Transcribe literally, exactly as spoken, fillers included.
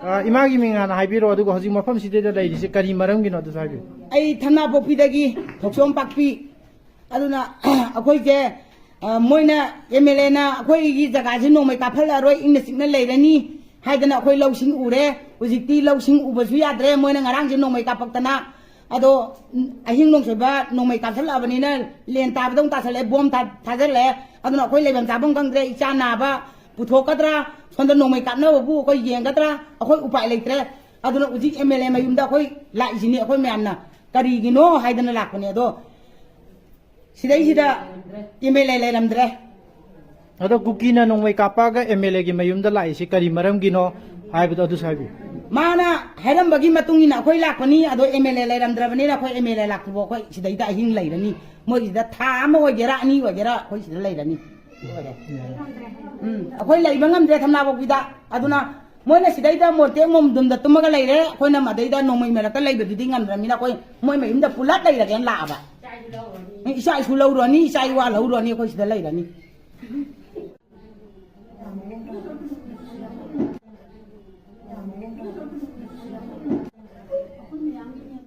ꯑ, ꯏꯃꯥꯒꯤ ꯃꯤꯡ ꯍꯥꯟꯅ ꯍꯥꯏꯕꯤꯔꯣ, ꯑꯗꯨꯒ ꯍꯧꯖꯤꯛ ꯃꯐꯝꯁꯤꯗ ꯂꯩꯔꯤꯁꯦ ꯀꯔꯤ ꯃꯔꯝꯒꯤꯅꯣ ꯑꯗꯨꯁꯨ ꯍꯥꯏꯕꯤꯌꯨ꯫ ꯑꯩ ꯊꯝꯅꯥꯄꯣꯛꯄꯤꯗꯒꯤ ꯊꯣꯛꯆꯣꯝ ꯄꯥꯛꯄꯤ꯫ ꯑꯗꯨꯅ ꯑꯩꯈꯣꯏꯁꯦ, ꯑ, ꯃꯣꯏꯅ, ꯑꯦꯝ ꯑꯦꯜ ꯑꯦꯅ ꯑꯩꯈꯣꯏꯒꯤ ꯖꯒꯥꯁꯤ ꯅꯣꯡꯃꯩ ꯀꯥꯞꯍꯜꯂꯛꯑꯔꯣꯏ, ꯏꯪꯅ ꯆꯤꯛꯅ ꯂꯩꯔꯅꯤ ꯍꯥꯏꯗꯅ ꯑꯩꯈꯣꯏ ꯂꯧꯁꯤꯡ ꯎꯔꯦ꯫ ꯍꯧꯖꯤꯛꯇꯤ ꯂꯧꯁꯤꯡ ꯎꯕꯁꯨ ꯌꯥꯗ꯭ꯔꯦ, ꯃꯣꯏꯅ ꯉꯔꯥꯡꯁꯦ ꯅꯣꯡꯃꯩ ꯀꯥꯞꯄꯛꯇꯅ꯫ ꯑꯗꯣ, ꯎꯝ, ꯑꯍꯤꯡ ꯅꯣꯡꯁꯣꯏꯕ ꯅꯣꯡꯃꯩ ꯀꯥꯞꯁꯤꯜꯂꯛꯑꯕꯅꯤꯅ ꯂꯦꯟ ꯇꯥꯕꯗꯧ ꯇꯥꯁꯜꯂꯛꯑꯦ, ꯕꯣꯝ ꯊꯥ-, ꯊꯥꯖꯤꯜꯂꯛꯑꯦ꯫ ꯑꯗꯨꯅ ꯑꯩꯈꯣꯏ ꯂꯩꯐꯝ ꯆꯥꯐꯝ ꯈꯪꯗ꯭ꯔꯦ, ꯏꯆꯥ ꯅꯥꯕ ꯄꯨꯊꯣꯛꯀꯗ꯭ꯔꯥ, ꯁꯣꯝꯗ ꯅꯣꯡꯃꯩ ꯀꯥꯞꯅꯕꯕꯨ ꯑꯩꯈꯣꯏ ꯌꯦꯡꯒꯗ꯭ꯔꯥ, ꯑꯩꯈꯣꯏ ꯎꯄꯥꯏ ꯂꯩꯇ꯭ꯔꯦ꯫ ꯑꯗꯨꯅ ꯍꯧꯖꯤꯛ ꯑꯦꯝ ꯑꯦꯜ ꯑꯦ ꯃꯌꯨꯝꯗ ꯑꯩꯈꯣꯏ ꯂꯥꯛꯏꯁꯤꯅꯤ, ꯑꯩꯈꯣꯏ ꯃꯌꯥꯝꯅ ꯀꯔꯤꯒꯤꯅꯣ ꯍꯥꯏꯗꯅ ꯂꯥꯛꯄꯅꯦ꯫ ꯑꯗꯣ ꯁꯤꯗꯩꯁꯤꯗ ꯑꯦꯝ ꯑꯦꯜ ꯑꯦ ꯂꯩꯔꯝꯗ꯭ꯔꯦ꯫ ꯑꯗꯣ ꯀꯨꯀꯤꯅ ꯅꯣꯡꯃꯩ ꯀꯥꯞꯄꯛꯑꯒ ꯑꯦꯝ ꯑꯦꯜ ꯑꯦꯒꯤ ꯃꯌꯨꯝꯗ ꯂꯥꯛꯏꯁꯤ ꯀꯔꯤ ꯃꯔꯝꯒꯤꯅꯣ ꯍꯥꯏꯕꯗꯣ ꯑꯗꯨꯁꯨ ꯍꯥꯏꯕꯤꯌꯨ꯫ ꯃꯥꯅ ꯍꯥꯏꯔꯝꯕꯒꯤ ꯃꯇꯨꯡ ꯏꯟꯅ ꯑꯩꯈꯣꯏ ꯂꯥꯛꯄꯅꯤ, ꯑꯗꯣ ꯑꯦꯝ ꯑꯦꯜ ꯑꯦ ꯂꯩꯔꯝꯗ꯭ꯔꯕꯅꯤꯅ ꯑꯩꯈꯣꯏ ꯑꯦꯝ ꯑꯦꯜ ꯑꯦ ꯂꯥꯛꯇ꯭ꯔꯤꯐꯥꯎ ꯑꯩꯈꯣꯏ ꯁꯤꯗꯩꯗ ꯑꯍꯤꯡ ꯂꯩꯔꯅꯤ꯫ ꯃꯣꯏꯒꯤꯗ ꯊꯥ ꯑꯃ ꯑꯣꯏꯒꯦꯔꯥ ꯑꯅꯤ ꯑꯣꯏꯒꯦꯔꯥ ꯑꯩꯈꯣꯏ ꯁꯤꯗ ꯂꯩꯔꯅꯤ꯫ ꯂꯣꯏꯔꯦ꯫ ꯎꯝ, ꯑꯩꯈꯣꯏ ꯂꯩꯕ ꯉꯝꯗ꯭ꯔꯦ ꯊꯝꯅꯥꯄꯣꯛꯄꯤꯗ꯫ ꯑꯗꯨꯅ ꯃꯣꯏꯅ ꯁꯤꯗꯩꯗ ꯃꯣꯟꯇꯦꯛ ꯃꯣꯝꯗꯨꯝꯗ ꯇꯨꯝꯃꯒ ꯂꯩꯔꯦ, ꯑꯩꯈꯣꯏꯅ ꯃꯗꯩꯗ ꯅꯣꯡꯃꯩ ꯃꯔꯛꯇ ꯂꯩꯕꯗꯨꯗꯤ ꯉꯝꯗ꯭ꯔꯕꯅꯤꯅ ꯑꯩꯈꯣꯏ ꯃꯣꯏ ꯃꯌꯨꯝꯗ ꯄꯨꯂꯞ ꯂꯩꯔꯒꯦꯅ ꯂꯥꯛꯑꯕ꯫ ꯏꯆꯥ ꯏꯁꯨ ꯂꯧꯔꯨꯔꯅꯤ, ꯏꯆꯥ ꯏꯋꯥ ꯂꯧꯔꯨꯔꯅꯤ, ꯑꯩꯈꯣꯏ ꯁꯤꯗ ꯂꯩꯔꯅꯤ꯫